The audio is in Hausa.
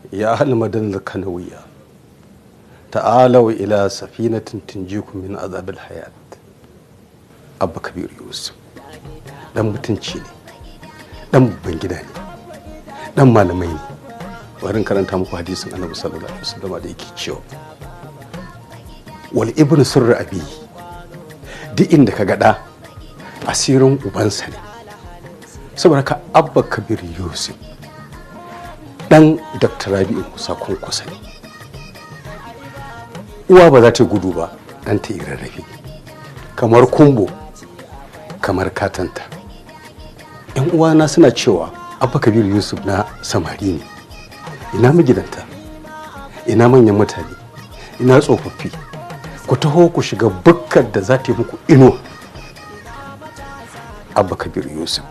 Ya ahal madan kanawiya, ta'alau ila safinatin tunjikum min azabil hayat. Abba Kabir Yusuf dan mutunci ne, dan babban gida ne, dan malamai ne. Bari in karanta muku hadisin Annabi sallallahu alaihi wasallam da yake cewa wal ibnu sirru abi, duk inda ka ga da asirin ubansa ne. Saboda ka Abba Kabir Yusuf dan Dr. Rabi'u Musa Kwankwaso ne. Uwa ba za ta gudu ba dan ta yi rarrafe, kamar kumbo, kamar katanta. Yan uwana suna cewa Abba Kabir Yusuf na samari ne. Ina magidanta, ina manyan mutane, ina tsofaffi, ku taho ku shiga bukkar da za ta yi muku inuwa. Abba Kabir Yusuf.